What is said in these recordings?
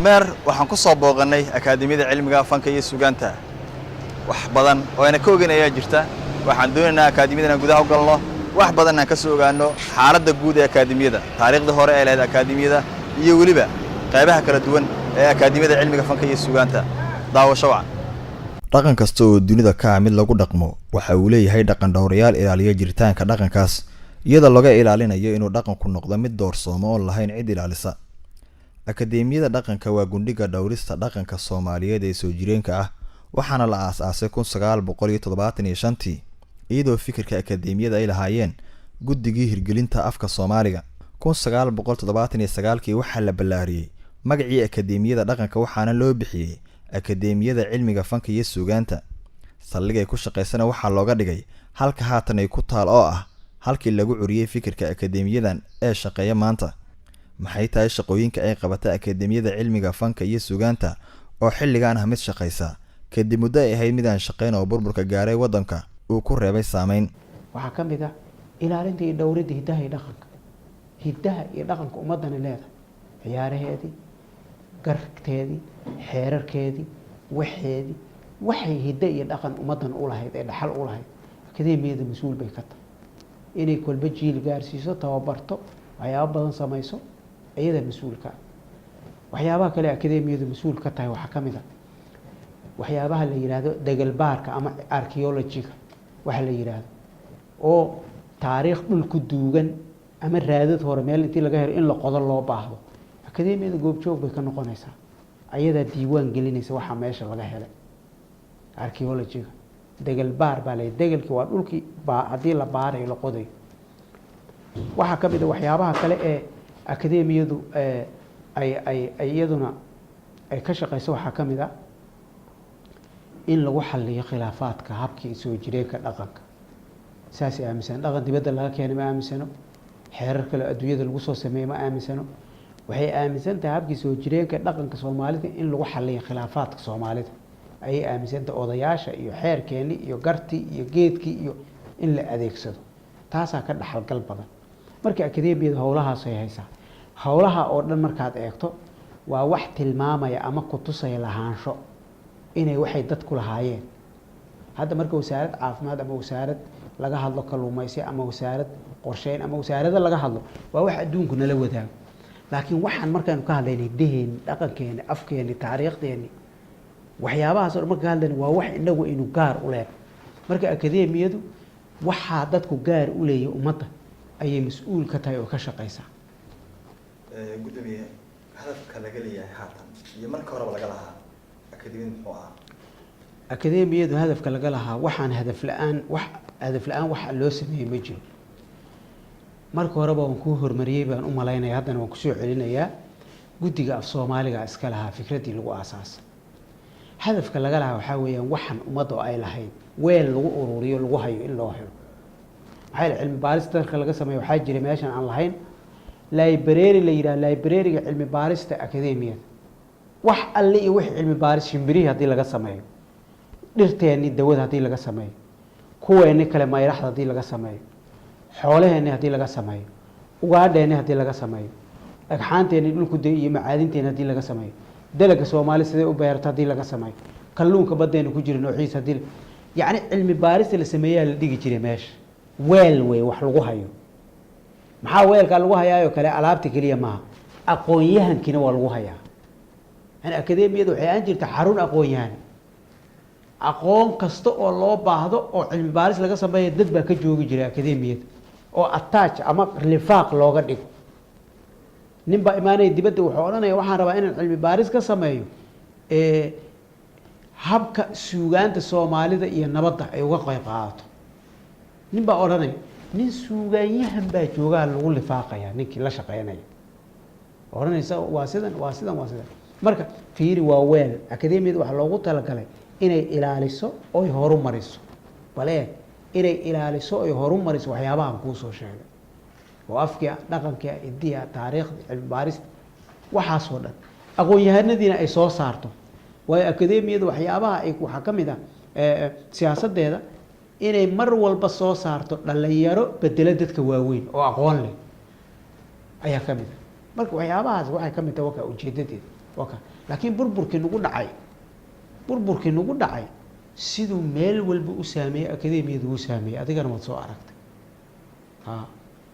Kormeer waxaan ku soo booqannay Akaademiyada Cilmiga, Fanka iyo Suugaanta. Wax badan oo ayna ka ogeyn ayaa jirta. Waxaan doonaynaa akaademiyada inaan gudaha u galno, wax badan aan ka soo ogaanno xaaladda guud ee akaademiyada, taariikhdii hore ee lahayd akaademiyada iyo weliba qaybaha kala duwan ee Akaademiyada Cilmiga, Fanka iyo Suugaanta. Daawasho wacan. Dhaqan kasta oo dunida ka ah mid lagu dhaqmo waxa uu leeyahay dhaqan dhowrayaal ilaaliya jiritaanka dhaqankaas, iyadoo laga ilaalinayo inuu dhaqanku noqdo mid doorsoomo oon lahayn cid ilaalisa. Akadeemiyada dhaqanka waa gundhiga dhowrista dhaqanka Soomaaliyeed ee soo jireenka ah, waxaana la aas-aasay 1975-tii, iyadoo fikirka akadeemiyada ay lahaayeen Guddigii Hirgelinta Afka Soomaaliga. 1979-kii waxaa la ballaariyey magacii Akadeemiyada Dhaqanka, waxaana loo bixiyey Akadeemiyada Cilmiga, Fanka iyo Suugaanta. Saldhigay ku shaqaysana waxaa looga dhigay halka haatan ay ku taal, oo ah halkii lagu curiyey fikirka akadeemiyadan ee shaqeeya maanta. Maxay tahay shaqooyinka ay qabata Akadeemiyada Cilmiga, Fanka iyo Suugaanta oo xilligan ah mid shaqaysa, kadib muddo ay ahayd mid aan shaqayn oo burburka gaaray waddanka uu ku reebay saameyn? Waxaa ka mid ah ilaalinta iyo dhowridda hiddaha iyo dhaqanka, hiddaha iyo dhaqanka ummaddani leedahay, ciyaaraheedii, garteedii, xeerarkeedii, waxeedii, waxay hiddo iyo dhaqan ummaddan u lahayd ee dhaxal u lahayd. Akadeemiyada mas-uul bay ka tahay inay kolba jiil gaarsiiso, tababarto, waxyaabo badan samayso, iyada mas-uulka. Waxyaabaha kale akadeemiyadu mas-uul ka tahay waxaa ka mid a waxyaabaha la yidhaahdo degelbaarka ama archaeology-ga waxa la yidhaahdo, oo taariikh dhul ku duugan ama raadad hore meel intii laga helo in la qodo loo baahdo, akadeemiyada goobjoog bay ka noqonaysaa, ayadaa diiwaan gelinaysa waxaa meesha laga helay. Archaeology-ga, degelbaar baa la degelki waa dhulkii baa haddii la baarayo, la qodayo. Waxaa ka mid a waxyaabaha kale ee akademiyadu ay iyaduna ay ka shaqeyso, waxaa ka mid a in lagu xaliyo khilaafaadka habkii soo jireenka dhaqanka. Saasay aaminsan. Dhaqan dibadda laga keenay ma aaminsano, xeerar kale adduunyada lagu soo sameeyey ma aaminsano. Waxay aaminsan tahay habkii soo jireenka dhaqanka Soomaalida in lagu xaliyo khilaafaadka Soomaalida ayay aaminsan tahay, odayaasha iyo xeerkeeni iyo gartii iyo geedkii iyo in la adeegsado, taasaa ka dhaxalgal badan. Marka akademiyada howlahaasay haysaa. Howlaha oo dhan markaad eegto, waa wax tilmaamaya ama kutusaya lahaansho inay waxay dadku lahaayeen. Hadda marka wasaarad caafimaad ama wasaarad laga hadlo kalluumaysi ama wasaarad qorsheyn ama wasaarado laga hadlo, waa wax adduunku nala wadaago. Laakiin waxaan markaanu ka hadlayna hiddaheeni, dhaqankeeni, afkeeni, taariikhdeeni, waxyaabahaas o dhan marka ka hadlayna, waa wax inagu aynu gaar u leenahay. Marka akademiyadu waxaa dadku gaar u leeyahay ummadda ayay mas-uul ka tahay oo ka shaqeysaa. Gudoomiye, hadafka laga leeyahay haatan iyo marka horeba laga lahaa akademiyada muxuu ahaa? Akademiyadu hadafka laga lahaa, waxaan hadaf la-aan, wax hadaf la-aan waxa loo sameeyey ma jiro. Marka horeba waan kuu hormariyey baan u malaynaya, haddana waan kusoo celinayaa. Guddiga Af Soomaaliga iska lahaa fikraddii lagu aasaasay. Hadafka laga lahaa waxaa weeyaan waxan ummadda oo ay lahayd weel lagu ururiyo, lagu hayo in loo helo. Maxaa yeele, cilmi baaris dalka laga sameeyo waxaa jira meeshan aan lahayn library la yidhaha, library-ga cilmi baarista akademiyada. Wax alle iyo wixii cilmi baaris, shimbirihii haddii laga sameeyo, dhirteenni dawada haddii laga sameeyo, kuweenni kale mayraxda haddii laga sameeyo, xoolaheenni haddii laga sameeyo, ugaadheenni haddii laga sameeyo, dhagxaanteenni dhulku de iyo macaadinteenni haddii laga sameeyo, dalaga Soomaali siday u beerto haddii laga sameeyo, kalluunka baddeena ku jira noociisa haddii, yacni cilmi baarista la sameeyaa la dhigi jiray meesha. Weel wey wax lagu hayo. Maxaa weelkaa lagu hayaayoo kale? Alaabta keliya maaha, aqoon-yahankiina waa lagu hayaa. Yani akademiyada waxay ahaan jirta xarun aqoon-yahan. Aqoon kasta oo loo baahdo oo cilmi baaris laga sameeya, dad baa ka joogi jiray akademiyada oo attach ama lifaaq looga dhigo. Nin baa imaanaya dibadda, wuxuu odhanaya: "Waxaan rabaa inaan cilmi baaris ka sameeyo habka suugaanta Soomaalida iyo nabadda ay uga qayb qaadato." Nin baa odhanaya, nin suugaanyahan baa joogaa, lagu lifaaqaya ninkii la shaqeynaya, odhanaysa: "Waa sidan, waa sidan, waa sidan." Marka fiiri, waa weel. Akademiyada waxaa loogu talagalay inay ilaaliso oy horumariso, bale inay ilaaliso oy horumariso waxyaabahan kuu soo sheegay oo afkia, dhaqankia, hidiya, taariikhda, cilmi baarista, waxaasoo dhan, aqoon-yahanadiina ay soo saarto. Waayo, akademiyada waxyaabaha ay waxaa ka mid ah siyaasaddeeda inay mar walba soo saarto dhalinyaro bedelo dadka waaweyn oo aqoon leh ayaa ka mid ah. Marka waxyaabahaas waxay ka mid tahay wakaa ujeedadeeda. Waa ka, laakiin burburkii nagu dhacay siduu meel walba u saameeyey, akademiyadu u saameeyey, adigana waad soo aragtay, ha.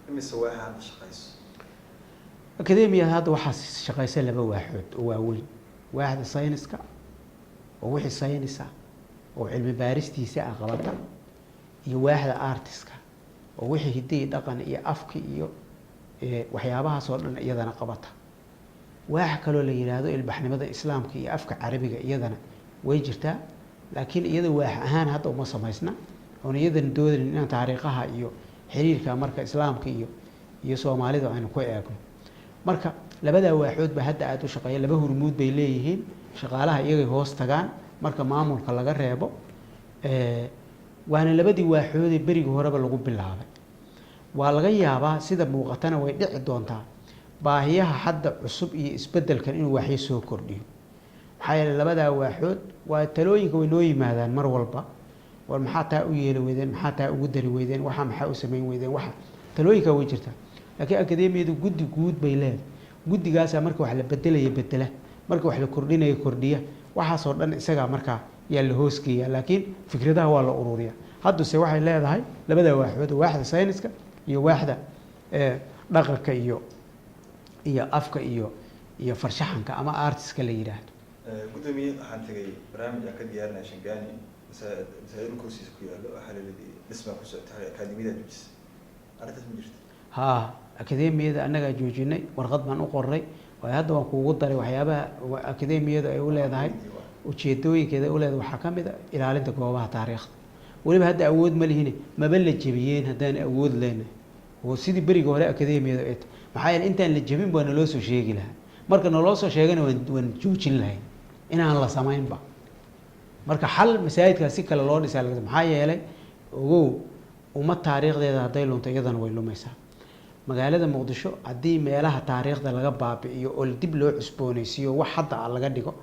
Imise waaxa hadda shaqayso? Akademiyada hadda waxaa shaqaysa laba waaxood oo waaweyn: waaxda sayniska oo wixii saynis ah oo cilmi baaristiisa ah qabata, iyo waaxda artiska oo wixii hidda iyo dhaqan iyo afki iyo waxyaabahaas oo dhan iyadana qabata. Waax kaloo la yidhaahdo ilbaxnimada Islaamka iyo afka Carabiga iyadana way jirtaa, laakiin iyada waax ahaan hadda uma samaysna, oon iyadana doodayn inaan taariikhaha iyo xiriirka marka Islaamka iyo Soomaalida aynu ku eegno. Marka labadaa waaxood ba hadda aada u shaqeeya. Laba hurmuud bay leeyihiin, shaqaalaha iyagay hoos tagaan marka maamulka laga reebo. Waana labadii waaxoodee berigii horeba lagu bilaabay. Waa laga yaabaa, sida muuqatana way dhici doontaa, baahiyaha hadda cusub iyo isbeddelkan inuu waaxyo soo kordhiyo. Maxaa yeeley, labadaa waaxood waa talooyinka way noo yimaadaan mar walba: war maxaa taa u yeeli weydeen? Maxaa taa ugu dari weydeen? Waxa maxaa u samayn weydeen? Waxa talooyinkaa way jirtaa, laakiin akademiyadu guddi guud bay leedahay. Guddigaasaa marka wax la bedelaya bedela, marka wax la kordhinaya kordhiya. Waxaasoo dhan isagaa markaa yaa la hoosgeeyaa, laakiin fikradaha waa la ururiya. Hadduse waxay leedahay labada waaxood: waaxda sayniska iyo waaxda dhaqanka iyo afka iyo farshaxanka ama artiska la yidhaahdo. Gudoomiye, waxaan tegay barnaamij aan ka diyaarinaya Shangaani, masaajid dhulka hoostiisa ku yaallo. Waxaa la leeyahay dhismaa ku socota, akaademiyada joojisa. Arrintaas ma jirto? Haa, akademiyada annagaa joojinay, warqad baan u qornay. Waayo, hadda waan kuugu daray waxyaabaha akademiyadu ay u leedahay, ujeedooyinkeeda u leedahay waxaa ka mid a ilaalinta goobaha taariikhda. Weliba hadda awood ma lihine, maba la jebiyeen haddaan awood leenahay oo sidii berigii hore akademiyadu ay tahay. Maxaa yeele, intaan la jebin baa naloo soo sheegi lahaa. Marka naloo soo sheegana waan joojin lahayn inaan la samaynba. Marka xal masaajidkaa si kale loo dhisaa laga. Maxaa yeelay, ogow, ummad taariikhdeeda hadday lunto, iyadana way lumaysaa. Magaalada Muqdisho haddii meelaha taariikhda laga baabi'iyo oo dib loo cusboonaysiiyo, wax hadda a laga dhigo,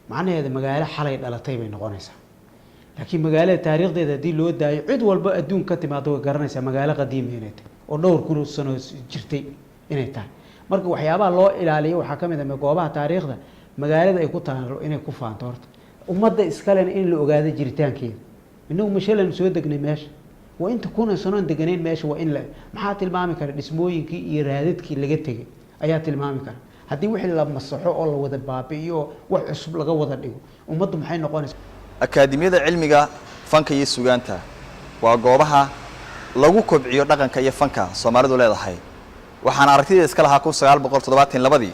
macnaheeda magaalo xalay dhalatay bay noqonaysaa. Laakiin magaalada taariikhdeeda haddii loo daayo, cid walba adduun ka timaado way garanaysaa magaalo qadiima inay tahay oo dhowr kun sano jirtay inay tahay. Marka waxyaabaha loo ilaaliyo waxaa ka mid ah goobaha taariikhda magaalada ay ku taalo inay ku faanto horta, ummadda iskalena in la ogaado jiritaankeeda. Inagu mashalan soo degnay meesha, waa inta kuna sanoon deganayn meesha, waa in la maxaa tilmaami kara? Dhismooyinkii iyo raadadkii laga tegay ayaa tilmaami kara. Haddii wixii la masaxo oo la wada baabi'iyo oo wax cusub laga wada dhigo, ummaddu maxay noqonaysaa? Akaademiyada cilmiga fanka iyo sugaanta waa goobaha lagu kobciyo dhaqanka iyo fanka Soomaalidu leedahay. Waxaana aragtida iska lahaa 1972-dii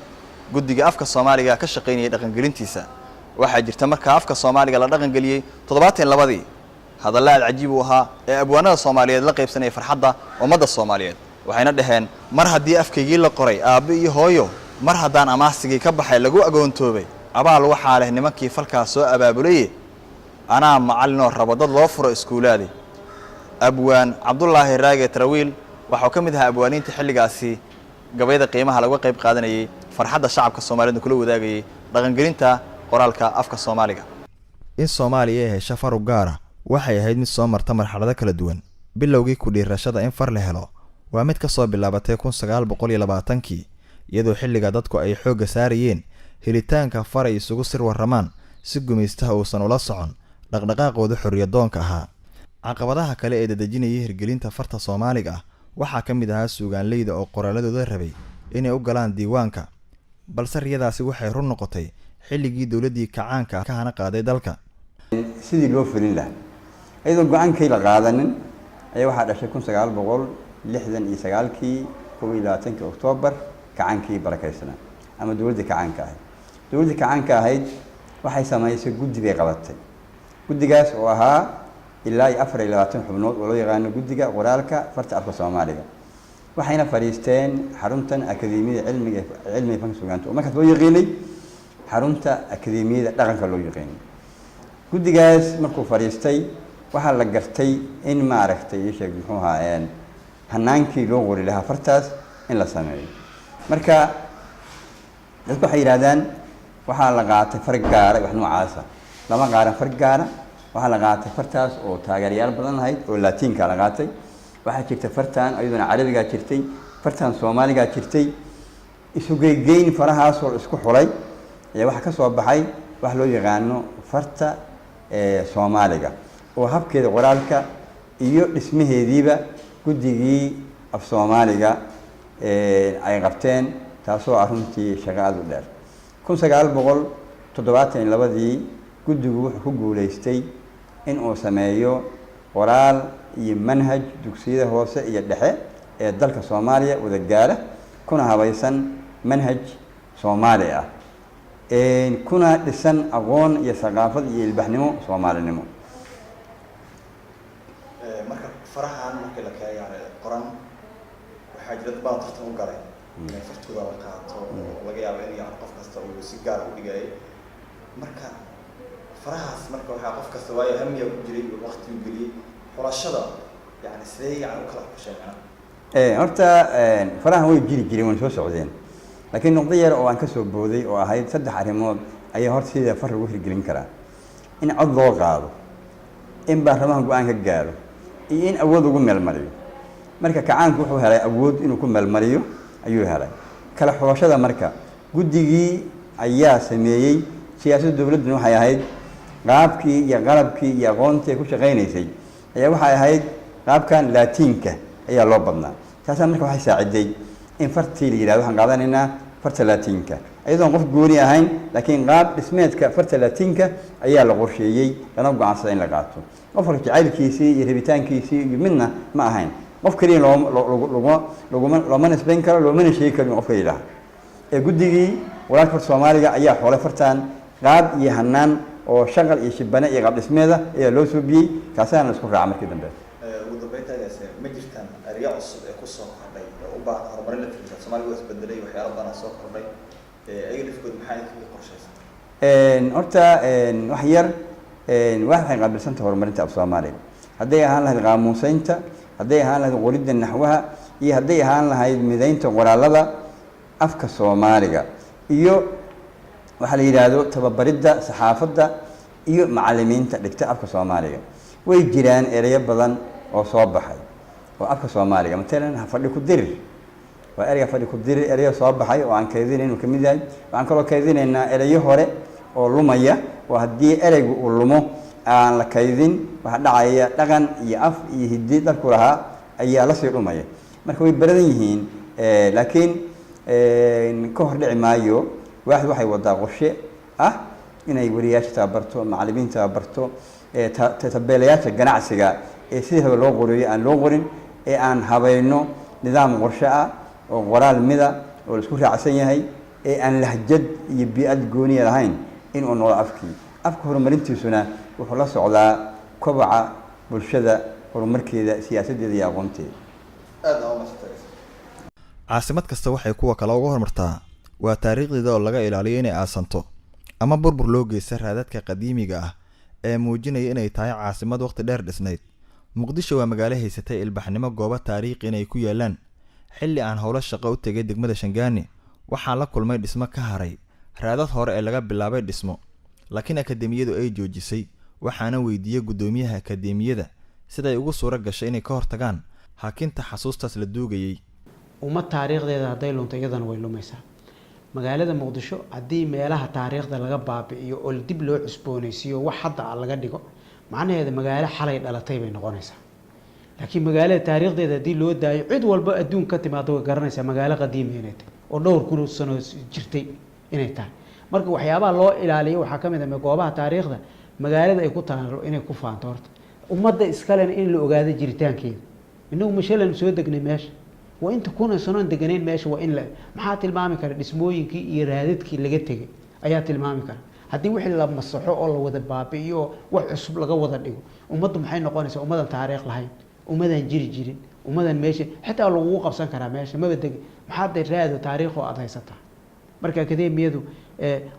guddiga afka Soomaaliga ka shaqaynayay dhaqangelintiisa. Waxaa jirta markaa afka Soomaaliga la dhaqangeliyey 72-dii, hadalla aad cajiib u ahaa ee abwaanada Soomaaliyeed la qaybsanayay farxadda ummadda Soomaaliyeed. Waxayna dhaheen: "Mar haddii afkaygii la qoray, aabbe iyo hooyo, mar haddaan amaahsigii ka baxay, lagu agoontoobay, abaal waxaa leh nimankii falkaas soo abaabulaye, anaa macallinoo rabo dad loo furo iskuulaadi." Abwaan Cabdulaahi Raage Tarawiil waxau ka mid ahaa abwaaniinta xilligaasi gabayada qiimaha laga qayb qaadanayay, farxadda shacabka Soomaaliyedna kula wadaagayay dhaqangelinta qoraalka afka Soomaaliga. In Soomaaliya ay hesho far u gaara waxay ahayd mid soo marta marxalado kala duwan. Bilowgii ku dhiirashada in far la helo waa mid ka soo bilaabatay 1920-kii, iyadoo xilliga dadku ay xoogga saarayeen helitaanka far ay isugu sir warramaan si gumaystaha uusan ula socon dhaqdhaqaaqooda xorriyadoonka ahaa. Caqabadaha kale ee dadejinayay hirgelinta farta Soomaaliga ah waxaa ka mid ahaa suugaanleyda oo qoraaladooda rabay inay u galaan diiwaanka, balse riyadaasi waxay run noqotay xilligii dowladdii kacaanka ka hana qaaday dalka. Sidii loo fulin lahaa iyadoo go-aankii la qaadanin ayaa waxaa dhashay 1969-kii 21-kii Oktoobar kacaankii barakaysanaa ama dowladdii kacaanka ahayd. Dowladdii kacaanka ahayd waxay samaysay guddi bay qabatay, guddigaas oo ahaa ilaa iyo 24 xubnood oo loo yaqaano guddiga qoraalka farta afka Soomaaliga. Waxayna fadhiisteen xaruntan akademiyada cilmiga fanka sugaanta, oo markaas loo yaqiinay xarunta akademiyada dhaqanka loo yaqiinay. Guddigaas markuu fadhiistay, waxaa la gartay in, maaragtay, ii sheeg, muxuu ahaa, hanaankii loo qori lahaa fartaas in la sameeyo. Marka dadku waxay yidhahdaan waxaa la qaatay far gaara, wax noocaasa lama qaaran. Far gaara waxaa la qaatay fartaas oo taageerayaal badan lahayd oo Laatiinka la qaatay. Waxaa jirta fartan iyaduna Carabigaa jirtay, fartan Soomaaligaa jirtay. Isu geygeyn farahaasoo la isku xulay ayaa waxaa lagu gaarsiiyey in la Ayaa waxaa ka soo baxay wax loo yaqaano farta Soomaaliga, oo habkeeda qoraalka iyo dhismaheediiba guddigii af Soomaaliga ay qabteen, taasoo ah runtii shaqo aada u dheer. 1972-dii guddigu wuxuu ku guuleystay in uu sameeyo qoraal iyo manhaj dugsiyada hoose iyo dhexe ee dalka Soomaaliya wada gaara, kuna habaysan manhaj Soomaali ah, kuna dhisan aqoon iyo thaqaafad iyo ilbaxnimo Soomaalinimo. Marka farahan markii la keenay, yani qoran, waxaa jira dad badan tartan u galay inay fartooda la qaato, oo laga yaabo in yani qof kasta uu si gaar u dhigayay. Marka farahaas, marka waxaa qof kasta waayo hamiya ku jiray, waqtigu geliyey xulashada, yani sidee yani u kala xushay macnaha? Horta farahan way jiri jireen, way soo socdeen, laakiin nuqdo yar oo aan kasoo booday oo ahayd saddex arrimood ayaa horta sida far lagu hirgelin karaa: in cod loo qaado, in baarlamaanka go'aan ka gaaro, iyo in awood ugu meelmariyo. Marka kacaanku wuxuu helay awood inuu ku meelmariyo ayuu helay. Kala xulashada marka guddigii ayaa sameeyey. Siyaasadda dowladduna waxay ahayd qaabkii iyo qalabkii iyo aqoontii ay ku shaqaynaysay ayaa waxay ahayd qaabkan Laatiinka ayaa loo badnaa. Taasaa marka waxay saaciday in fartii la yidhahdo waxaan qaadanaynaa farta Laatiinka, iyadoon qof gooni ahayn, laakiin qaab dhismeedka farta Laatiinka ayaa la qorsheeyey, lana go'aansada in la qaato. Qof walka jacaylkiisii iyo rabitaankiisii iyo midna ma ahayn. Qof keliya looma laguma looma nisbayn karo, loomana sheegi karo in qof keliya lahaa. Ee guddigii walaalka farta Soomaaliga ayaa xoolay fartan, qaab iyo hanaan oo shaqal iyo shibane iyo qaab dhismeeda ayaa loo suubiyey, kaasaana la isku raaca markii dambe. Ugu dambeyntaagaas, ma jirtaan eryo cusub ee kusoo kordhay oo u baahan horumarin la tirsan? Soomaaliga waa isbedelay, waxyaalo badanaa soo kordhay, ayaga lafkooda maxaa idinkaga qorshaysan? Horta wax yar waxay qaabilsanta horumarinta af Soomaaliga, hadday ahaan lahayd qaamuuseynta, hadday ahaan lahayd qoridda naxwaha, iyo hadday ahaan lahayd midaynta qoraalada afka Soomaaliga, iyo waxaa la yidhaahdo tababaridda saxaafadda iyo macalimiinta dhigta afka Soomaaliga. Way jiraan ereyo badan oo soo baxay oo afka Soomaaliga, matalan fadhi ku dirir waa ereyga fadhi ku dirir, ereyo soo baxay oo aan kaydinayn uu kamid yahay. Waxaan kaloo kaydinaynaa ereyo hore oo lumaya, oo haddii ereygu uu lumo aan la kaydin, waxa dhacaya dhaqan iyo af iyo hiddi dalku lahaa ayaa lasii dhumaya. Marka way baradan yihiin, laakiin ka hor dhici maayo. Waaxdu waxay wadaa qorshe ah inay wariyaasha tababarto, macalimiin tababarto, tabeelayaasha ganacsiga ee sidii hore loo qoriyo aan loo qorin, ee aan habayno nidaam qorshe ah oo qoraal mida oo la isku raacsan yahay, ee aan lahjad iyo bii'ad gooniya lahayn inuu noqdo afkii. Afka horumarintiisuna wuxuu la socdaa kobaca bulshada, horumarkeeda, siyaasaddeeda iyo aqoonteeda. Aad aa umadsantay. Caasimad kasta waxay kuwa kale uga hormartaa waa taariikhdeeda oo laga ilaaliyo inay aasanto ama burbur loo geysta raadadka qadiimiga ah ee muujinaya inay tahay caasimad waqti dheer dhisnayd. Muqdisho waa magaalo haysatay ilbaxnimo, goobo taariikhi inay ku yaalaan. Xilli aan howlo shaqo u tegay degmada Shangaani, waxaan la kulmay dhismo ka haray raadad hore ee laga bilaabay dhismo, laakiin akadeemiyadu ay joojisay. Waxaana weydiiyey guddoomiyaha akadeemiyada siday ugu suura gashay inay ka hortagaan hakinta xasuustaas la duugayay. Ummad taariikhdeeda hadday lunto, iyadana way lumaysaa. Magaalada Muqdisho haddii meelaha taariikhda laga baabi'iyo oo dib loo cusboonaysiiyo, wax hadda a laga dhigo, macnaheeda magaalo xalay dhalatay bay noqonaysaa. Laakiin magaalada taariikhdeeda haddii loo daayo, cid walba adduun ka timaado way garanaysaa magaalo qadiima inay tahay oo dhowr kun sano jirtay inay tahay. Marka waxyaabaha loo ilaaliyo waxaa ka mid ah goobaha taariikhda magaalada ay ku taalo inay ku faanto. Horta ummadda iskalena in la ogaado jiritaankeeda. Inagu mashalan soo degnay meesha waa inta kuna sanoon deganayn meesha, waa in la maxaa tilmaami kara? Dhismooyinkii iyo raadadkii laga tegay ayaa tilmaami kara. Haddii wixii la masaxo oo la wada baabi'iyo oo wax cusub laga wada dhigo, ummaddu maxay noqonaysaa? Ummadan taariikh lahayn, ummadan jiri jirin, ummadan meesha xitaa lagugu qabsan karaa meesha maba degi. Maxaa de raado taariikh oo aada haysataa? Marka akademiyadu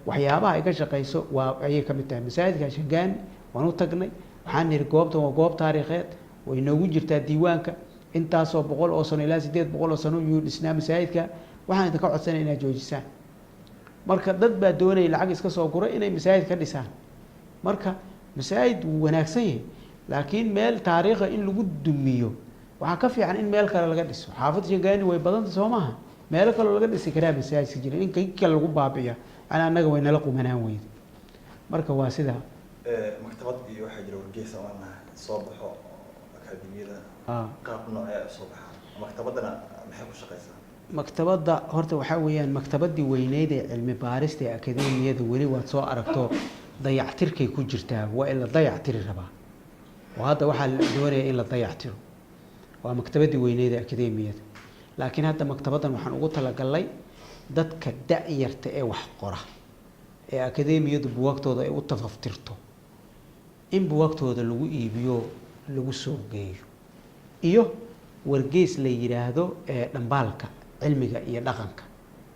waxyaabaha ay ka shaqeyso waa ayay ka mid tahay. Masaajidka Shangaani waan u tagnay, waxaan nidhi goobtan waa goob taariikheed, way noogu jirtaa diiwaanka, intaasoo boqol oo sano ilaa 800 oo sano yuu dhisnaa masaajidka. Waxaan idinka codsanay inaad joojisaan. Marka dad baa doonaya lacag iska soo gura inay masaajid ka dhisaan. Marka masaajid wuu wanaagsan yahay, laakiin meel taariikha in lagu dumiyo waxaa ka fiican in meel kale laga dhiso. Xaafadda Shangaani way badanta, soo maaha? Meelo kaloo laga dhisi karaa masaajidka jira in kii kale lagu baabi'iya. Yani annaga way nala qumanaan weyde. Marka waa sidaa. Maktabad iyo waxaa jira wargeysa waana soo baxo oo akaademiyada qaab noocee soo baxaa? Maktabadana maxay ku shaqeysaa? Maktabadda horta waxaa weeyaan maktabaddii weyneyd ee cilmi baarista ee akademiyada weli waad soo aragto, dayactirkay ku jirtaa. Waa in la dayactiri rabaa oo hadda waxaa la doonaya in la dayactiro, waa maktabaddii weyneyd ee akademiyada. Laakiin hadda maktabaddan waxaan ugu talagalnay dadka da-yarta ee wax qora ee akademiyadu buwaagtooda ay u tafaftirto in buwaagtooda lagu iibiyo, lagu soo geeyo, iyo wargeys la yidhaahdo ee Dhambaalka Cilmiga iyo Dhaqanka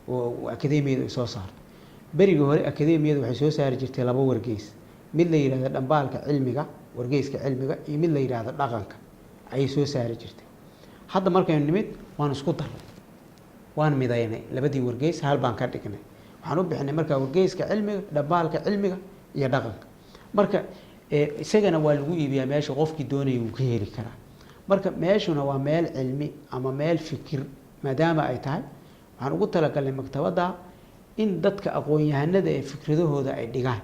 oo akademiyadu ay soo saarto. Berigii hore akademiyadu waxay soo saari jirtay laba wargeys: mid la yidhahdo Dhambaalka Cilmiga, wargeyska cilmiga, iyo mid la yidhaahdo Dhaqanka ayay soo saari jirtay. Hadda markaynu nimid waan isku darnay, waan midaynay labadii wargeys, hal baan ka dhignay. Waxaan u bixinay markaa wargeyska cilmiga, Dhambaalka Cilmiga iyo Dhaqanka. Marka isagana waa lagu iibiyaa meesha, qofkii doonaya wuu ka heli karaa. Marka meeshuna waa meel cilmi ama meel fikir maadaama ay tahay, waxaan ugu talagalnay maktabadda in dadka aqoon-yahanada ee fikradahooda ay dhigaan.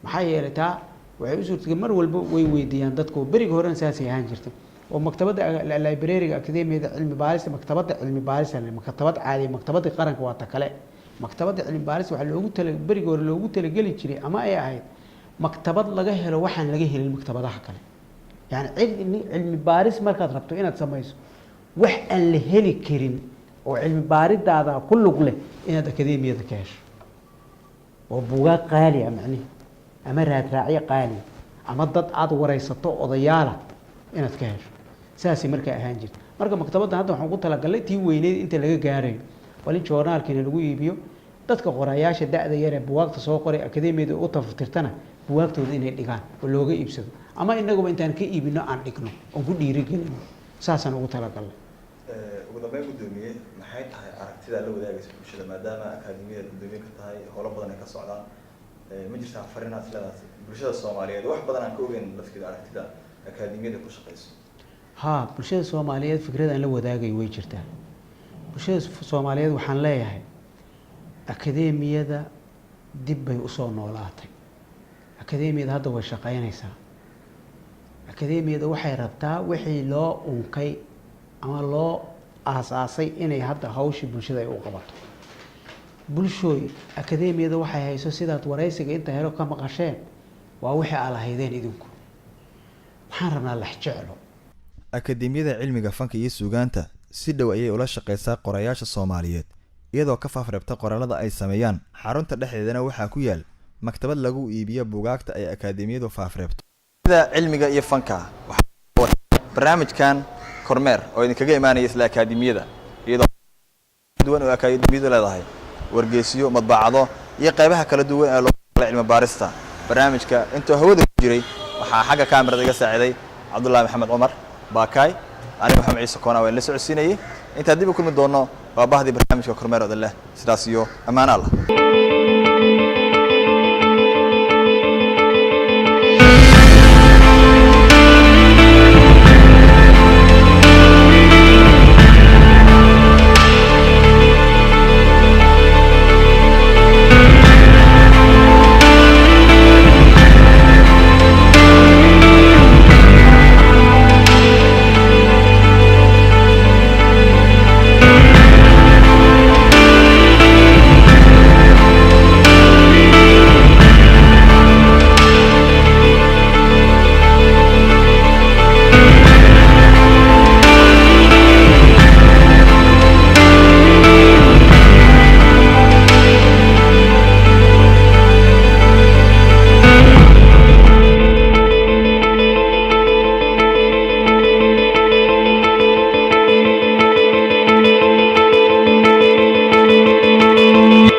Maxaa yeelay taa waxay u suurtagal mar walba way weydiiyaan dadku. Beriga horena saasay ahaan jirtay oo maktabadda library-ga akademiyada cilmi baarista, maktabadda cilmi baarista, maktabad caadi, maktabadda qaranka waa ta kale. Maktabadda cilmi baarista waxaa loogu tala beriga hore loogu talageli jiray ama ay ahayd maktabad laga helo waxaan laga helin maktabadaha kale. Yani cilmi baaris markaad rabto inaad samayso, wax aan la heli karin oo cilmi baaridaada ku lug leh inaad akademiyada ka hesho, oo buugaag qaali ah macnihi ama raadraacyo qaaliya ama dad aada wareysato odayaala inaad ka hesho, saasay markaa ahaan jirta. Marka maktabaddan hadda waxaan ugu talagalnay tii weyneyd inta laga gaarayo bal in joornaalkiina lagu iibiyo, dadka qorayaasha da-da yar ee buwaagta soo qoray akademiyada u tafatirtana buwaagtooda inay dhigaan oo looga iibsado, ama inaguba intaan ka iibino aan dhigno oon ku dhiirigelino. Saasaan ugu talagalnay. Ugu dambeyn, guddoomiye, maxay tahay aragtida la wadaagaysa bulshada maadaama akaademiyada guddoomiye ka tahay, howlo badan ay ka socdaan? Ma jirtaa farinaad leedahay bulshada Soomaaliyeed, wax badan aan ka ogeyn lafteeda aragtida akaademiyada ku shaqeyso? Haa, bulshada Soomaaliyeed fikrad aan la wadaagayo way jirtaa. Bulshada Soomaaliyeed waxaan leeyahay, akademiyada dib bay usoo noolaatay, akademiyada hadda way shaqeynaysaa. Akademiyada waxay rabtaa wixii loo unkay ama loo aasaasay inay hadda hawshii bulshada ay u qabato. Bulshooy, akademiyada waxay hayso, sidaad waraysiga inta helo ka maqasheen, waa wixii aa lahaydeen idinku. Waxaan rabnaa laxjeclo. Akademiyada Cilmiga, Fanka iyo Suugaanta si dhow ayay ula shaqeysaa qorayaasha Soomaaliyeed, iyadoo ka faafreebta qoraalada ay sameeyaan. Xarunta dhexdeedana waxaa ku yaal maktabad lagu iibiyo buugaagta ay akaademiyadu faafreebto. Sida cilmiga iyo fanka, barnaamijkan Kormeer oo idinkaga imaanaya isla akaademiyada, iyadoo duwan oo akaademiyadu leedahay wargeysiyo, madbacado iyo qaybaha kala duwan ee loo cilmi baarista. Barnaamijka intuu hawada ku jiray waxaa xagga kaamirada iga saaciday Cabdullaahi Maxamed Cumar Baakaay. Aniga Maxamed Ciise Koona waan la socodsiinayay. Intaan dib u kulmi doono, waa bahdii barnaamijka Kormeer odan leh sidaas iyo ammaano Allah.